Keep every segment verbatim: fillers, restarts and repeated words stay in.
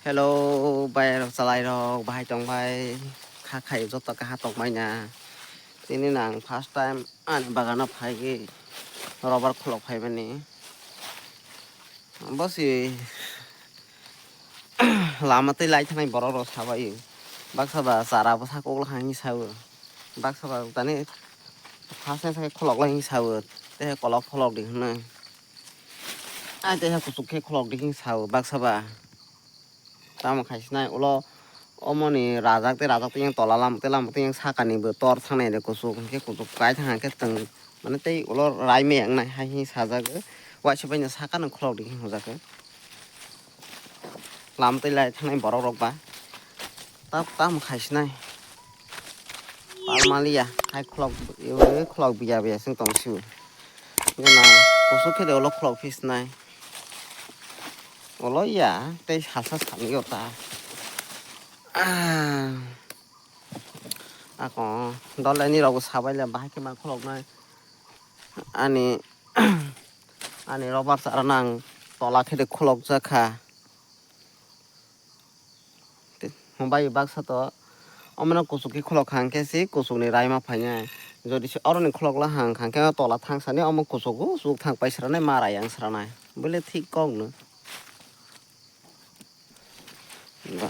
Hello, bai rok, chalai rok, bahai tong bai, kha khai joto kaha tong mai na. Tini nang first time ani bagano phai gwi robar khulok phai mani. Bosi lama tei lai thanai borok rok sabai. Baksa ba chara bwsa kok lahai hinwi sao. Baksa ba tani first time sai khulok lai hinwi sao. Tei kolok khulok di hwnwi. Ai tei kuchuk khe khulok di hinwi sao baksa ba. Tamo khai sinai ulo omoni rajak tei rajak tei yang tola lam tei lam tei yang sakani bo tor thangnai de kuchuk, hwnkhe kuchuk kai thang khe twng mane tei ulo rai me wngnai hai hinwi sajak. Waisa bai no sakano khulok di hinwi hwnjak khe. Lam tei lai thangnai borok rok ba. Tamo khai sinai. Palmaliya hai khulok, khulok biya biya sing tong siu. Gana kusu khe de ulo khulok phi sinai. Ulo ya tei salsa sal yo ta. Ah. Ako dole ni rok sabai le bahai khe ma khulok nai. Ani, ani robar chara nang tola khe de khulok jakha. Te, hwnbai baksa to, omono kuchuk khe khulok kha hwnkhe se kuchukni raima phainai. Jodi se oroni khulok la hang kha hwnkhe tola thang sani omo kuchuk o chuk thang pai sranai ma rai yang sranai. Bole thik kok no. Ba.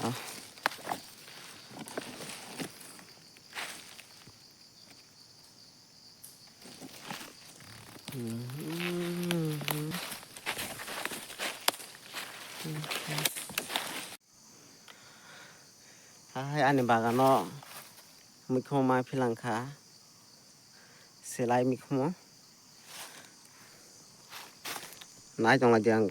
Hai ani bagano mikhumo ma philangkha, selai mikhumo nai tongla di ang.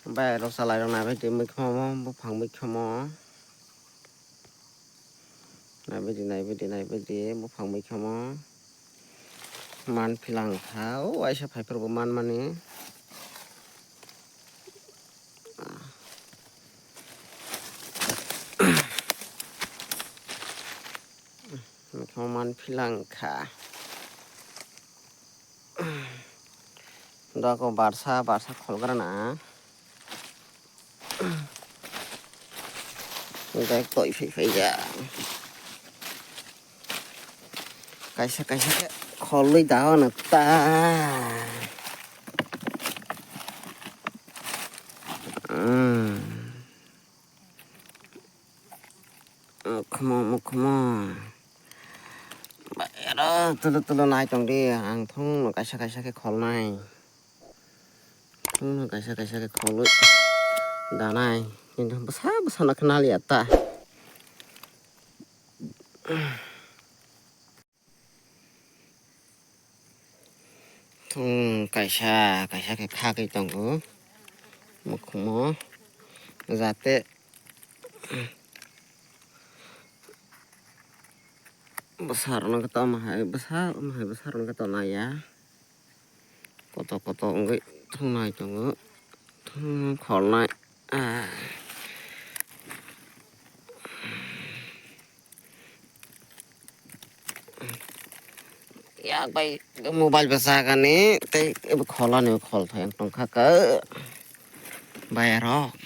Bai rok salai rok naibai di mikhumo, buphang mikhumo. Naibaidi, naibaidi, naibaidi, buphang mikhumo. Man philang kha, o waisa phaiphuru bo man mani. Mikhumo man philang kha. Doko barsa, barsa kholgrana. Dek toi phai phai ya. Kaisa, kaisa khe kholwi da hwnwi ta. Hmm. Mukhmo, mukhmo. Bai, aro tulu, tulu nai tong di. Ang thung no kaisa, kaisa khe kholnai. Thung no kaisa, kaisa khe kholwi danai. Kintu bwsa, bwsa no khe naliya ta. Thung kaisa, kaisa khe khagwi tongo. Mukhungo jate bwsa rwna khe tamo hai bwsa, omo hai bwsa rwna khe tamo ya. Koto koto wngwi thungnai tongo, thung kholnai. Ah. Yak bai mobile bwsakani tei ebo kholani khol thai wng tongkha khe bai rok.